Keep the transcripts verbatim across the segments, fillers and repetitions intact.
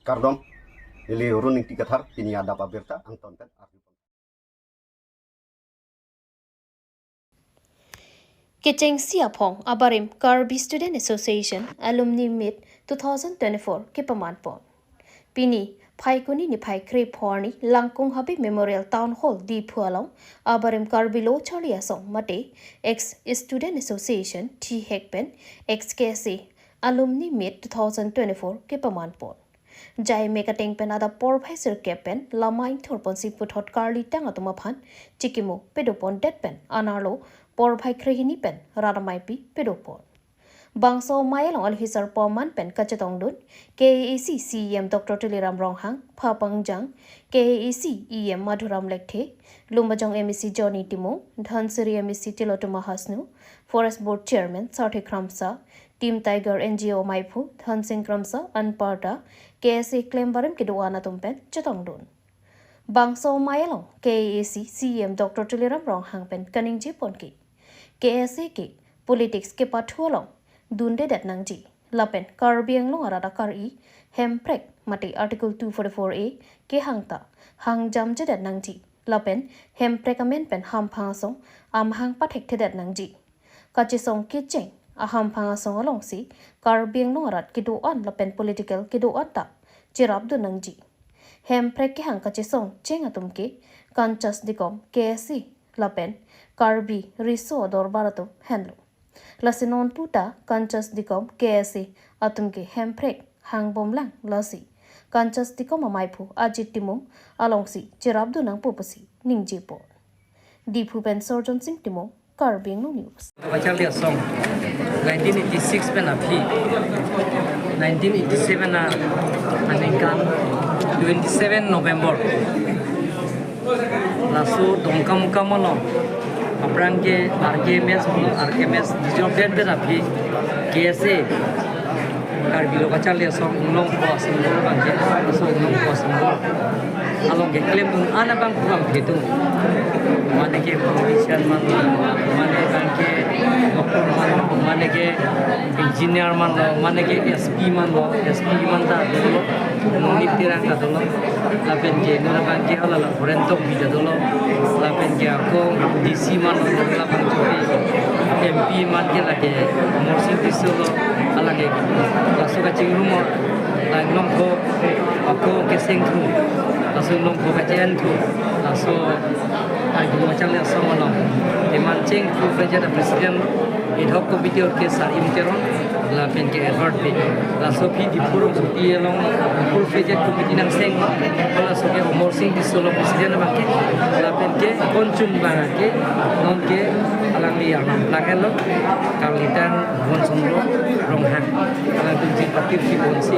Kardom, neli Run Ingti Kathar, pini adap abirta angton pen arju. Kechengsi aphong abarim Karbi Student Association Alumni Meet two thousand twenty-four kepaman pon. Pini, Phaikuni niphai kre-pho arni Langkung Habe Memorial Town Hall Diphu along abarim Karbi Lo Charli Asong mate ex Student Association thihek pen ex K S A Alumni Meet two thousand twenty-four kepaman pon. Jaimek ateng pen adap porphai sirkep pen lama ingthur ponsi puthot karlitang atum aphan chikimo pedo pondet pen anerlo porphai krehini pen rat ameipi pedo pon. Bangso amei along alhi sarpo aman pen kachetongdun K A A C C E M Doctor Tuliram Ronghang, Pha Pangjang, K A A C E M Madhuram Lekthe, Lumbajong M A C Johnny Timung, Dhansiri M A C Tilottama Hasnu, Forest Board Chairman Sarthe Kramsa, Team Tiger N G O ameiphu Thansing Kramsa anparta K S A klembarim kedo-an atum pen chetongdun. Bangso amei along K A A C C E M Doctor Tuliram Ronghang pen kaningje pon ke, K S A ke politics kepathu along dundedet nangji. Lapen Karbi Anglong arat akari Hemprek mate Article two forty-four A kehang ta hangjamjedet nangji. Lapen Hemprek amen pen hamphang asong amahang pathekthedet nangji. Kachesong kecheng ahamphang asong alongsi Karbi Anglong arat kedo-an lapen political kedo-an ta cherapdun nangji. Hemprek kehang kachesong cheng atum ke Kanchas Dikom K S A lapen Karbi Riso Dorbar atum henlo. Lasi nonpu ta Kanchas Dikom K S A atum ke Hemprek hangbomlang, lasi Kanchas Dikom ameiphu Ajit Timung alongsi cherapdun nangpo pusi ningje pon. Diphu pen Sorjon Sing Timung, Karbi Anglong News. Kacharli Asong, nineteen eighty-six pen aphi, nineteen eighty-seven a, aningkan twenty-seven November. Laso Dongkamukam along, aphrang ke R K M S, R K M S dissolve pen aphi, K S A, Karbi Lo Kacharli Asong Inglongpo Asong abang ke, Asong Inglongpo Asong along ke klemdun an abang pu abang ke do. Mane ke politician manlo, mane abang ke doctor manlo, mane ke engineer manlo, mane ke S P manlo, S P man ta dolo, Nongni Terang ta dolo, lapen ke non abang ke hala la Horensing Tokbi ta dolo, lapen ke ako D C manlo, lapen chopi M P man ke lake Amarsing Tisso lo, alake laso kachingrum o, la Inglongpo, ako keseng thu, laso Inglongpo kache-en thu, laso Karbi Lo Kacharli Asong along, teman cheng full-fledged president, ad hoc committee or ke Sar Im Teron, lapen ke Edward Bey. Laso aphi Diphu rongsopi along full-fledged committee nangseng, laso ke Amarsing Tisso lo president abang ke, lapen ke konchun abang ke, non ke alangli arnam planglo, karlitang Bhuban Chandra Ronghang. Alangtum chingpatir si bonsi,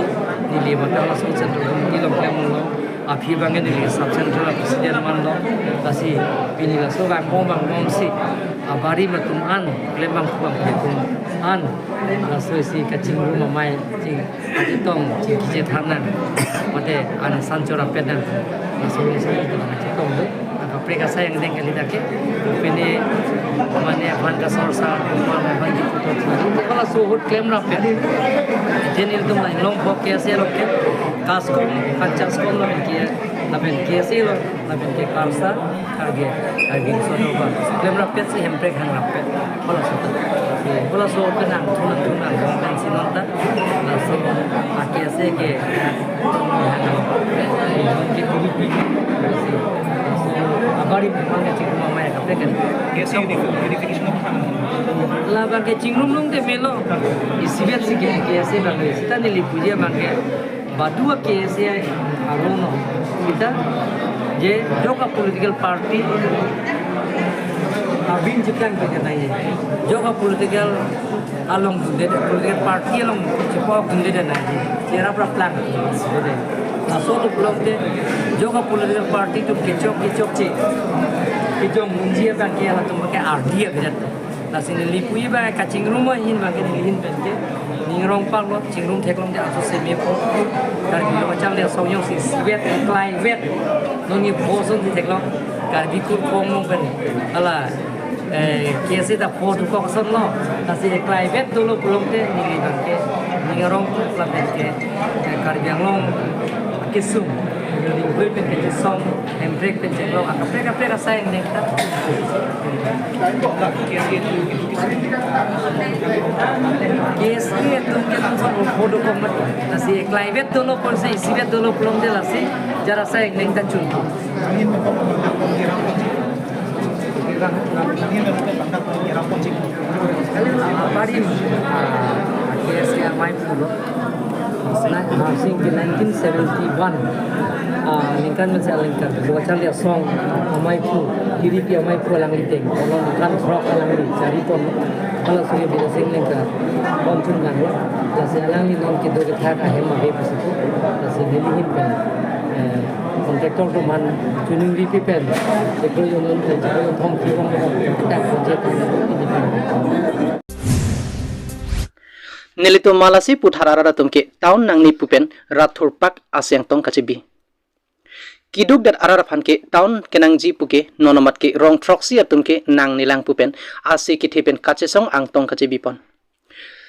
neli mate laso central committee along klemlo, aphi abang ke neli sub central president manlo, lasi pini laso vangbom vangbomsi, abarim atum an, klem abang pu abang ke atum an, laso isi kachingrum amei, ching, kachetong, chingki chethan nang, mate an sanchor apet nang, laso laso chetong do. Kaprek asai angdeng kali dak ke. Pini mane aphan kasorsa, mane aphan kiputo. Halaso ahut klemrappet. Jeni ilitum la Inglongpo K S A along ke, KASCOM, Kanchas Dikom lapen ke, lapen K S A lo, lapen ke KARSA, Karbi, Karbi Riso Dorbar. Klemrappet si Hemprek hangrappet. Halaso ta. Halaso ke nangthu nangthu nang, nang si non ta. Laso a K S A ke, ke kumi pi. Laso abarim aphan kachingrum amei kaprek kan. K S A unifi-, unification of Assam. Labang ke chingrum longte melo. Isivet si ke K S A abang ke. Seta neli puji abang ke. Badu a K S A aron lo. Seta je jok a political party abin chiplang ke nai. Jok a political along dunde, political party along chipok dunde nai. Cherap rap lang. Laso atum pulote jok a political party atum kechok kechokche. Kejong munji abang ke halatum ke ardi abang ke. Lasi neli puji abang kachingrum ahin abang ke neli ahin pen ke ning arong paklo, chingrum theklong te aso seme po. Karbi Lo Kacharli Asong jongsi isivet, klaivet. Non ni pho ason si theklong. Karbi kur khong mong pen. Hala, eh, K S A ta pho thukok ason lo. Lasi klaivet dolo pulote neli abang ke ning arong lapen ke, eh, Karbi Anglong Kesung, ringhoi pen kachesong, hemprek pen chenglok, akaprek akaprek asai neng ta. K S A atum ke lapuson bodo komat, lasi eklai vet dolo pulote, isi vet dolo pulote lasi, jara asai neng ta chun. Parim, ah, K S A amei pulo. Sina, ah, sing ke nineteen seventy-one, ah, ningkan mesi alingkan, dua charli asong amei pu, diripi amei pu alangli ateng, along ningkan throk alangli chari pon, hala suri Bidya Sing Englengkar, pon chun nang, lasi alangli non kedo kethak ahem ave pusi pu, lasi neli ahin pen, eh, contractor atum aphan choningri pen, chiklo jon pen, chiklo jon thom kibong kita project ini pen. Nelitum Malasi Puthar arat atum ke town nangne pu pen rat thurpak asai angtong kachebi. Keduk det arat aphan ke town kenangji pu ke non amat ke rong throksi atum ke nangnelang pu pen ase kethe pen kachesong angtong kachebi pon.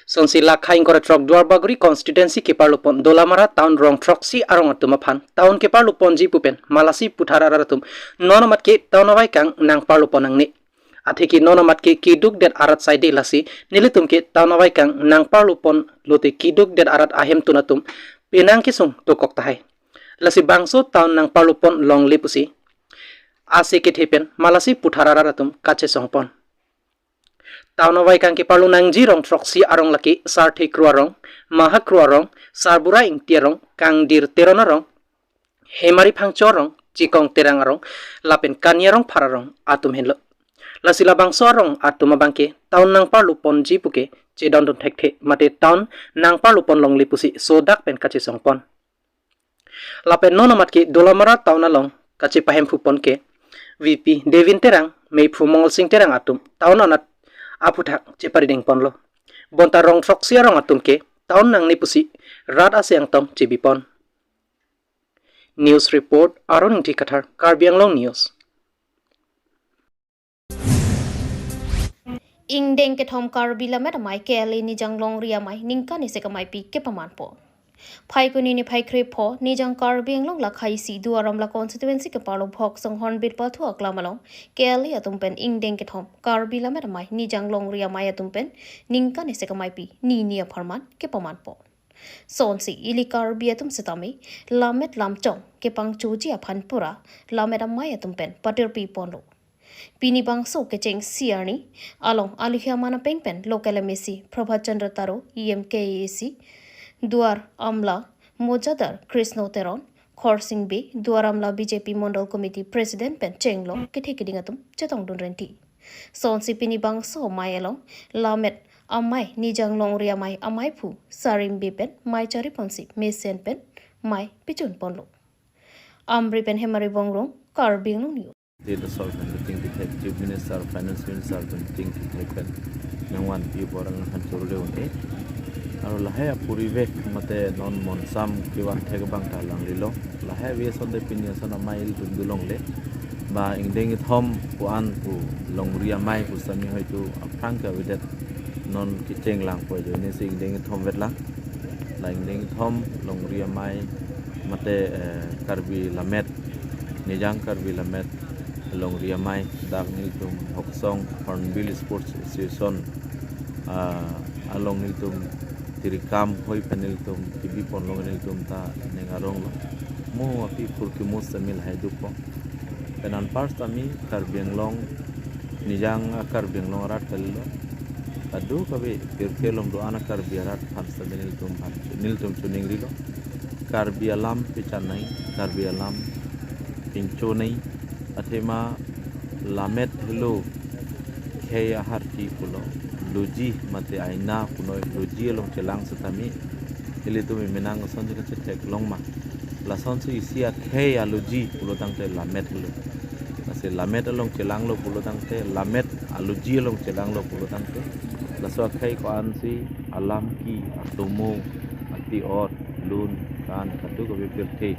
Sonsi la khai ingkoi ra throk Duarbagori constituency keparlo pon Dolamara town rong throksi arong atum aphan town keparlo ponji pu pen Malasi Puthar arat atum non amat ke town avaikang nangparlo pon nangne. Atheke non amat ke keduk det arat saide, lasi nelitum ke town avaikang nangparlo pon lote keduk det arat ahemtun atum penang kesung dokok tahai. Lasi bangso town nangparlo pon longle pusi ase kethe pen Malasi Puthar arat atum kachesong pon. Town avaikang keparlo nangji rong throksi arong lake Sarthe Kro arong, Maha Kro arong, Sarbura Ingti arong, Kangdir Teron arong, Hemari Phangcho arong, Chikong Terang arong, lapen Kania Rongphar arong atum henlo. Lasi labangso arong atum abang ke town nangparlo ponji pu ke chedondun thekthe, mate town nangparlo pon longle pusi sodak pen kachesong pon. Lapen non amat ke Dolamara town along kachepahemphu pon ke V P Devin Terang, meiphu Mongol Sing Terang atum town anat aphuthak cheparideng ponlo. Bonta rong throksi arong atum ke town nangne pusi rat asai angtong chebi pon. News report, Aron Ingti Kathar, Karbi Anglong News. Ingdeng kethom Karbi Lammet Amei K L A Nijang Longri Amei ningkan isi amei pi kepaman pon. Phaikuni niphai krepho Nijang Karbi Anglong la khai isi Duar Amla constituency keparlo Bhoksong Hornbill Pathu aklam along K L A atum pen ingdeng kethom Karbi Lammet Amei Nijang Longri Amei atum pen ningkan isi amei pi nini apharman kepaman pon. Sonsi ili Karbi atum setame lammet lamchong kepangchoji aphan pura lammet amei atum pen patirpi ponlo. Pini bangso kecheng isi arni along aluhia manapeng pen local M A C Prabhat Chandra Taro, E M K A A C, Duar Amla Mojadar Krishno Teron, Khorsing Bey, Duar Amla B J P Mondol Committee President pen chenglok kethe keding atum chetongdun renti. Sonsi pini bangso amei along lammet amei Nijang Longri Amei ameiphu Sarim Bey pen mei chari ponsi mesen pen mei pichun ponlo. Amri pen Hemari Bongrung, Karbi Anglong News. State Asol kan keting kethek, Chief Minister, Finance Minister kan keting kethek kan nangvanpi borang han chorle un-e. Aro lahai apurivek mate non monsam kevan thek abang ta langlelo. Lahai ave asonte pini ason amei ilitum dulongle. Ba ingdeng kethom pu-an pu Longri Amei pu sitame hoito aphrang ke avedet, non kecheng lang pu ajoine si ingdeng kethom vetlang. La ingdeng kethom Longri Amei mate, eh, Karbi Lammet, Nijang Karbi Lammet Longri Amei dak nelitum Bhoksong Hornbill Sports Association, ah, along nelitum tirikam hoi pen nelitum kebi ponlo, nelitum ta ning aronglo. Mo aphi phurkimo sitame lahai dukpo. Pen anpar sitame Karbi Anglong, Nijang a Karbi Anglong arat kalilo. Kadokave pirthe along do-an a Karbi arat aphan sitame nelitum aphan, nelitum choningrilo. Karbi alam pechan nangji, Karbi alam pincho nangji, athema lammet helo khei aharti pulo, loji mate aina punoi, loji along chelang sitame ilitum imenang asonsi kachetheklong ma. Lasonsi isi akhei aloji pulo tangte lammet helo. Lasi lammet along chelanglo pulo tangte, lammet aloji along chelanglo pulo tangte, laso akhei ko-an si alam ki, atomo, ati-ot, lun, kan, kadokave pirthe,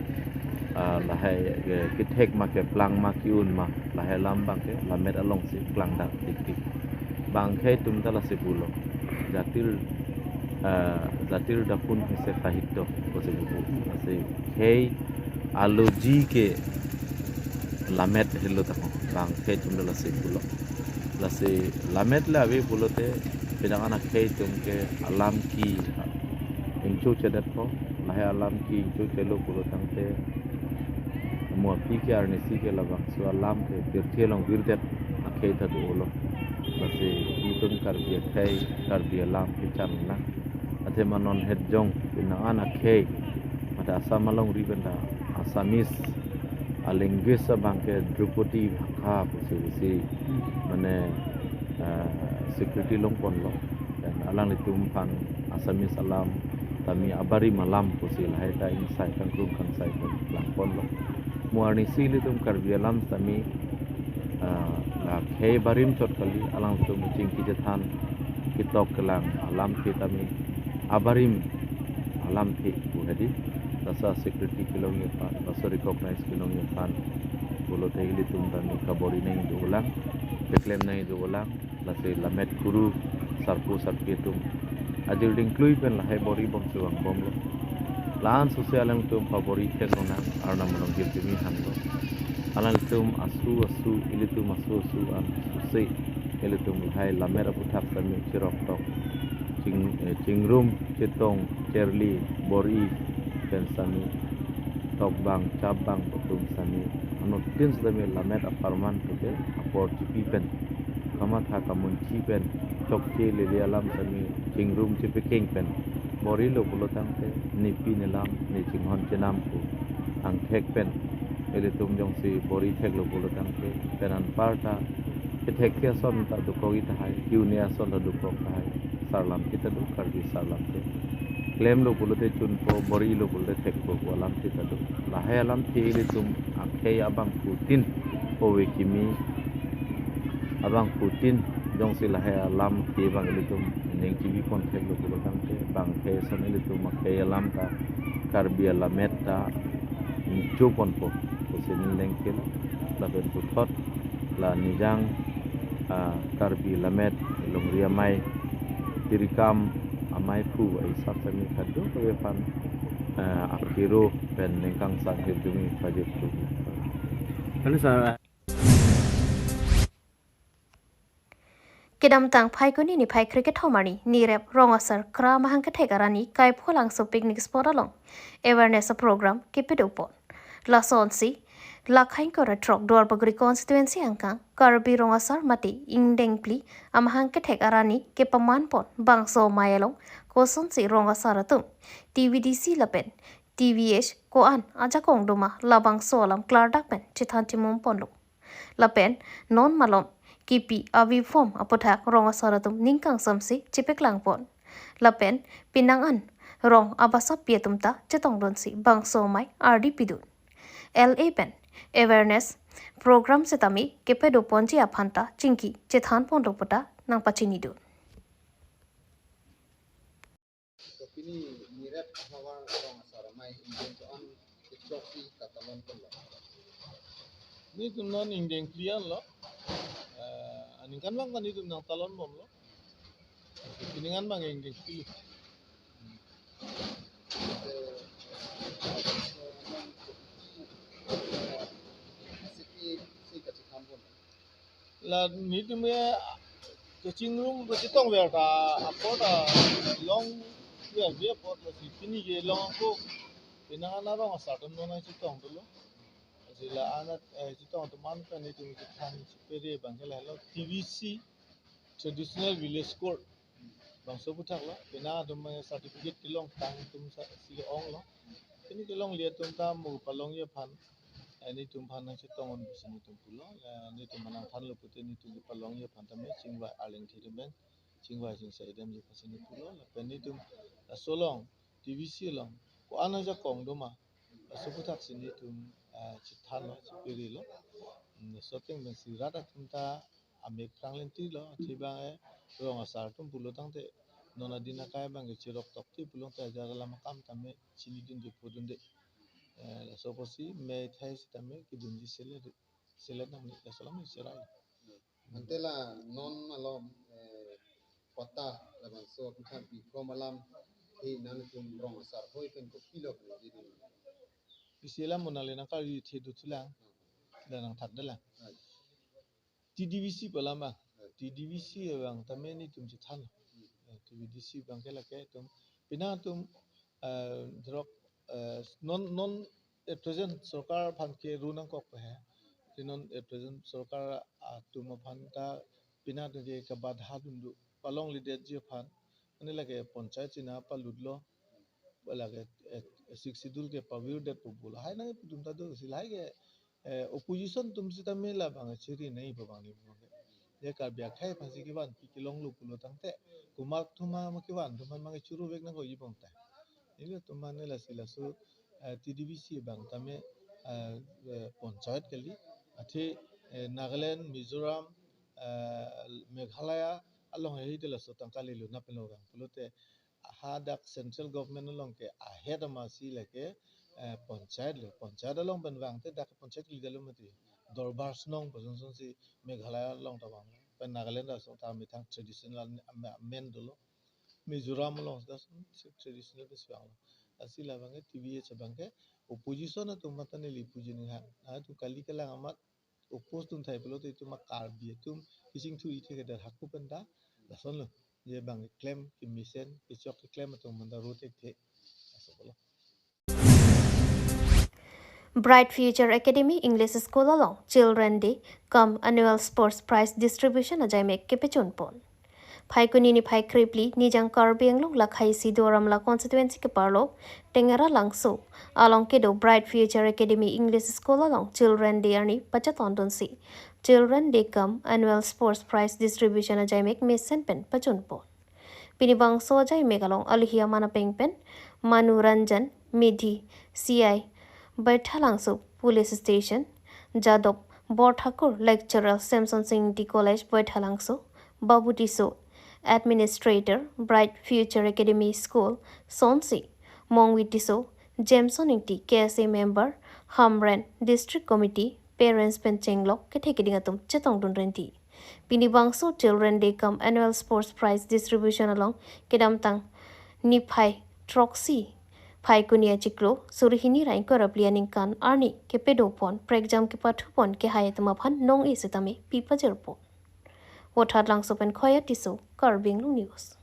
ah, lahai, eh, kethek ma, keplang ma, ki-un ma, lahai alam abang ke lammet alongsi klangdak tiktik. Bang khei atum ta lasi pulo. Jatir, ah, jatir daphun hese kahito, pusi pu. Lasi khei Aloji ke lamet helo tamo bang akhei atum le lasi pulo. Lasi lamet le ave pulote pinang an akhei atum ke alam ke ingcho chedetpo, lahai alam ke ingcho chelo pulo tangte mo aphi ke arnisi ke labangso alam ke pirthe along virdet akhei ta dolo. Lasi itum Karbi akhei, Karbi alam kechan na. Athema non het jong pinang an akhei mate Assam alongri pen ta Assamese a language abang ke Dhrupadi Bhakha pusi, pusi mane, eh, secretary longponlo. Dan alanglitum aphan Assamese alam tame abarim alam pusi lahai ta ingsai kangkrung kangsai pen langponlo. Mo arnisi ilitum Karbi alam tame, ah, la akhei barim chot kali, alangtum chingki chethan ketok kelang alamthe tame abarim alamthe pu hedi. Laso secretary kelongji aphan, laso recognize kelongji aphan pulote ilitum tame kabor-i nangji dolang, keklem nangji dolang. Lasi lamet kuru sarpo sarpi atum ajirding klui pen lahai bor-i bom si vangbomlo. La-an sose alangtum pabor-i theklonang, Arnam along hirjume hanglo. Alangtum asu asu, ilitum asu asu an sose ilitum lahai lamet aputhak tame chiroktok, ching, eh, chingrum, chetong, cherli, bor-i pen tame tokbang chapbang atum tame anuttin tame lamet apharman puke apor chipi pen, kamatha kamunchi pen, chokche lele alam tame chingrum chepekeng pen bor-ilo pulo tangte nepi nelam, ne chinghon chenam pu angthek pen ilitum jongsi bor-i theklo pulo tangte pen anparta kethekthe ason ta dokok-i tahai, kiune ason ta dokok tahai, sarlamthe ta do, Karbi sarlamthe. Klemlo pulote chunpo, bor-ilo pulote thekpo pu alamthe ta do. Lahai alamthe ilitum akhei abangphutin, ove kimi abangphutin jongsi lahai alamthe abang ilitum ning chibipon theklo pulo tangte bang akhei ason ilitum akhei alam ta, Karbi alamet ta ingchoponpo pusi ning lengkil. Lapen puthot la nijang, ah, Karbi lamet longri amei, tirikam amei phu aisap tame kadokave aphan, ah, akiro pen ningkangsam hirjume pajirpo. Hello, sir. Kedamtang Phaikuni niphai kre-kethom arni nirep Rong Asar Kra amahang kethek arani Kaipholangso picnic spot along awareness program kepadopon. Lasonsi, la khaingkor throk Duarbagori constituency angkang Karbi Rong Asar mate ingdeng phli amahang kethek arani kepamanpon bangso amei along kosonsi Rong Asar atum T V D C lapen T V H ko-an ajakong doma labangso alam klardak pen chethan chimumponlo. Lapen non malom kipi avi form aputhak Rong Asar atum ningkangsamsi chepeklangpon. Lapen pinang an rong abasapi atum ta chetongdunsi bangso amei ardi pidun. L A pen awareness program setame kepadoponji aphan ta chingki chethanponlo puta nangpachinidun. Pini nirep ahavar Rong Asar amei ingdeng ko-an kechoksi katalonponlo. Netum non ingdeng phli anlo. Eh, aningkanvang ta netum nangtalonbomlo. Pini ngan bang ingdeng phli. La netum ke kachingrum kachetongver ta apor ta longverve apot lasi pini kelong ako. Pinang an Rong Asar atum non chetongdunlo. Lasi la-an, eh, chetong atum an pen netum kethan chepere abang ke lahelo T V C, Traditional Village Court. Bangso aputhaklo, penang atum certificate kelongtang atum sa si onglo. Pini kelongle atum ta mo palongji aphan, eh, netum aphan nangchetongdun pusi netum pulo, eh, netum aphan nangthanlo pute netum kepalongji aphan tame chingvai arleng thedem pen, chingvai chingsaidemji pusi netum pulo, lapen netum laso along, T V C along, ko-an ajakong doma, laso aputhaksi netum, eh, chethanlo, cheperelo. Hmm, laso ateng pensi rat atum ta amek kranglentilo, athe abang, eh, Rong Asar atum pulo tangte, non adin akai abang ke chiroktok ti pulo tangte ajat alam akam tame chinidunde phodunde. Eh, laso apotsi mei thai sitame kedunji selet, selet nangji, laso alam cherai. Ante la non malom, eh, patta labangso aputhak bikrom alamthe nangtum Rong Asar hoi pen kopilo kali di. Isi alam mo nangle nangkarjuthe dothulang, dan nangthakdelang. T D V C pu alam bang. T D V C abang tame nelitum chethan. Eh, T D V C abang ke lake itum, pini itum, eh, drok, eh, non, non at present sorkar aphan ke ru nangkok pe he. Te non at present sorkar atum aphan ta pini itum ke kabadha dundu. Palonglidetji aphan. Mane lake panchayat china palutlo. Lake, eh, Sixth Schedule ke pavirdetpo pu lahai nangkipu atum ta do, si lahai ke, eh, opposition atum sitame labang chiri nangji pu abang ni pu ke. Je Karbi akhei aphansi kevanpi kelonglo pulo tangte, komat atum ma kevan atum ma churuvek nangkokji pu ta. Nelitum mane lasi laso, eh, T D V C abang tame, eh, eh, panchayat kali, athe, eh, Nagaland, Mizoram, eh, Meghalaya along he te laso tangka lelo na pelo abang pulote, hadak central government along ke ahead amatsi lake, eh, panchayat lo, panchayat along pen vangte dak panchayat leader lo mati. Dorbar Snong pu asonsi Meghalaya along ta vang. Pen Nagaland asong ta methang traditional am-, amen dolo. Mizoram along ta asonsi traditional pen si vanglo. Lasi labang ke T V C abang ke opposition atum mata neli puji ninghan. Atum kali kelang amat oppose dun thai pulote itum a Karbi atum kachingthur-i thekthedet hako pen ta lasonlo. Je bang keklem, kemesen, kechok keklem atum manda ro thekthe. Laso pulo. Bright Future Academy English School along Children Day cum Annual Sports Prize Distribution ajaimek kepachunpon. Phaikuni niphai krepli Nijang Karbi Anglong lakhaisi Duar Amla constituency keparlo Tengralangso along kedo Bright Future Academy English School along Children Day arni pachetongdunsi Children Day cum Annual Sports Prize Distribution ajaimek mesen pen pachunpon. Pini bangso ajaimek along alohi aman apeng pen Manu Ranjan, Medhi, C I, Baithalangso Police Station, Jadop Borthakur, Lecturer, Samson Sing Ingti College, Baithalangso, Babu Tisso, Administrator, Bright Future Academy School, Sonsi, Mongvi Tisso, Jameson Ingti, K S A Member, Hamren, District Committee, Parents pen chenglok kethe keding atum chetongdun renti. Pini bangso Children Day cum Annual Sports Prize Distribution along kedamtang niphai throksi Phaikuni achiklo suri hini ra ingkoi ra phli aningkan arni kepedopon prekjam kepathupon kehai atum aphan nong-e sitame pi pajirpon. Vothatlangso pen Khoya Tisso, Karbi Anglong News.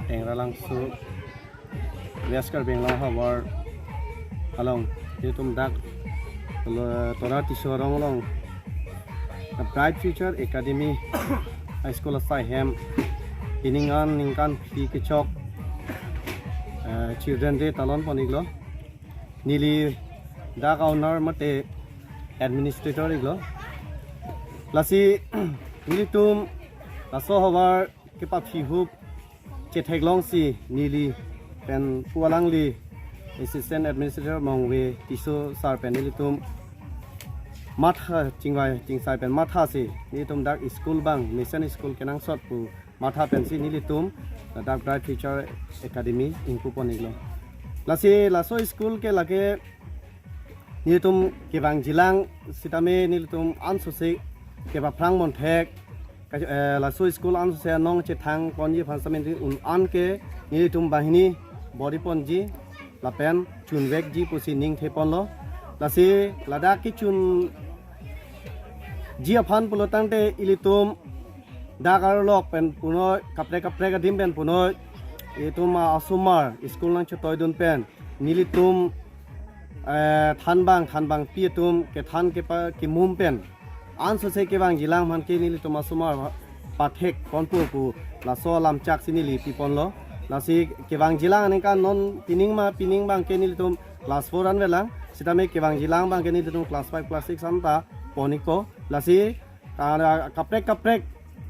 Tengralangso West Karbi Anglong havar along itum dak lo Tora Tisso arong along Bright Future Academy High School asai hem ining an ningkan phli kechok, eh, Children Day talon pon-iklo. Neli dak owner mate administrator iklo. Lasi nelitum laso havar kepaphihup chetheklongsi neli pen pu alangli Assistant Administrator Mongve Tisso sir pen nelitum matha chingvai chingsai pen mathasi nelitum dak school bang mission school kenangsot pu matha pensi nelitum dak Bright Future Academy ingpupon-iklo. Lasi laso school ke lake nelitum kevangjilang sitame nelitum ansose kepaphrang monthek, ka-, eh, laso school ansose anong chethangponji aphan sitame un-an ke nelitum banghini bor-iponji lapen chunvekji pusi ningtheponlo. Lasi ladak kechunji aphan pulo tangte ilitum dak arlok pen punoi kaprek kaprek adim pen punoi itum a-osomar school nangchetoidun pen nelitum, eh, thanbang thanbangpi atum kethan kepa kemum pen ansose kevangjilang aphan ke nelitum osomar pathekponpo pu laso lamchak si neli piponlo. Lasi kevangjilang aningkan non pining ma pining bang ke nelitum class four anvelang sitame kevangjilang bang ke nelitum class five class six anta pon-ikpo. Lasi ka-, kaprek kaprek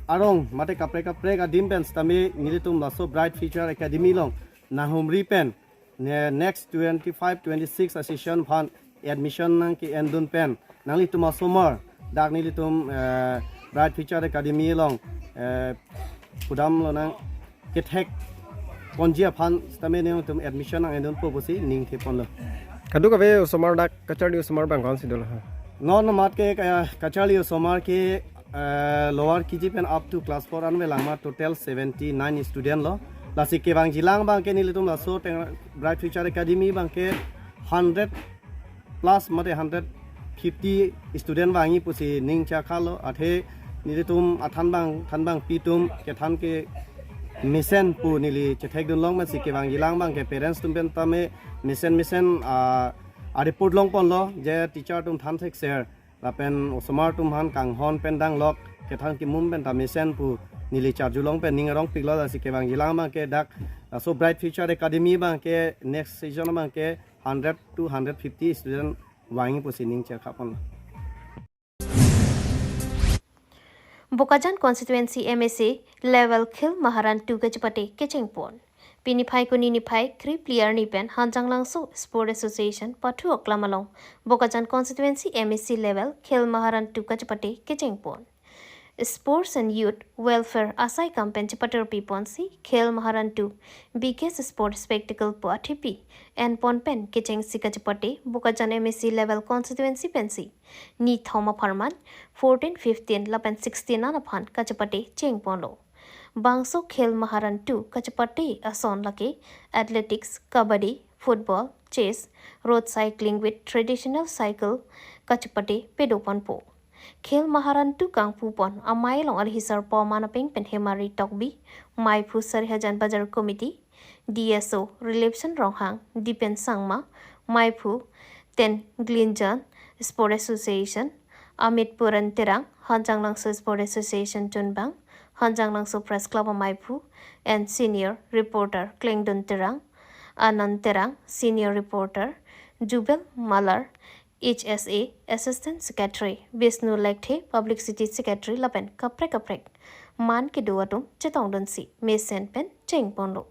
arong mate kaprek kaprek adim pen sitame nelitum laso Bright Future Academy along nanghumri pen ne next twenty-five twenty-six a-session aphan admission nangke-endun pen nanglitum osomar dak nelitum, eh, Bright Future Academy along, eh, pudamlo nang kethekponji aphan sitame nelitum admission nang-endunpo pusi ningtheponlo. Kadokave osomar dak kacharli osomar bang ko-ansi dolo ha? Non amat ke ka-, kacharli osomar ke, eh, lower K G pen up to class four anvelang ma total seventy nine student lo. Lasi kevangjilang bang ke nelitum laso teng Bright Future Academy bang ke hundred plus mate hundred fifty student vangji pusi ning chakha lo. Athe nelitum athan bang than bangpi atum kethan ke mesen pu neli chethekdun long, masi kevangjilang abang ke parents atum pen tame mesen mesen a, a report longponlo je teacher atum than thekser lapen osomar atum aphan kanghon pen danglok kethan kimum pen ta mesen pu neli charjulong pen ning arongpiklo. Lasi kevangjilang abang ke dak laso Bright Future Academy abang ke next season abang ke hundred to hundred fifty student vangji pusi ning chakha pon. Bokajan constituency M A C level Khel Maharan two kachepate kechengpon. Pini Phaikuni niphai kre-phli arni pen Hanjanglangso Sport Association pathu aklam along Bokajan constituency M A C level Khel Maharan two kachepate kechengpon. Sports and Youth Welfare asai kam pen chepaterpiponsi Khel Maharan two biggest sport spectacle pu athepi enpon pen kechengsi kachepate Bokajan M A C level constituency pensi nithom apharman fourteen, fifteen lapen sixteen an aphan kachepate chengponlo. Bangso Khel Maharan two kachepate ason lake athletics, kabaddi, football, chess, road cycling with traditional cycle kachepate padoponpo. Khel Maharan two kangpupon amei along alhi sarpo manapeng pen Hemari Tokbi, Maiphu Sarihajan Bazar Committee, D S O Relipson Ronghang, Dipen Sangma, Maiphu, Ten Glinjan Sport Association, Amit Puran Terang, Hanjanglangso Sport Association Chunbang, Hanjanglangso Press Club Maiphu, and senior reporter Klengdun Terang, Anand Terang, senior reporter, Jubel Malar, H S A Assistant Secretary, Vishnu Lekthe, Publicity Secretary lapen kaprek kaprek man kedo atum chetongdunsi mesen pen chengponlo.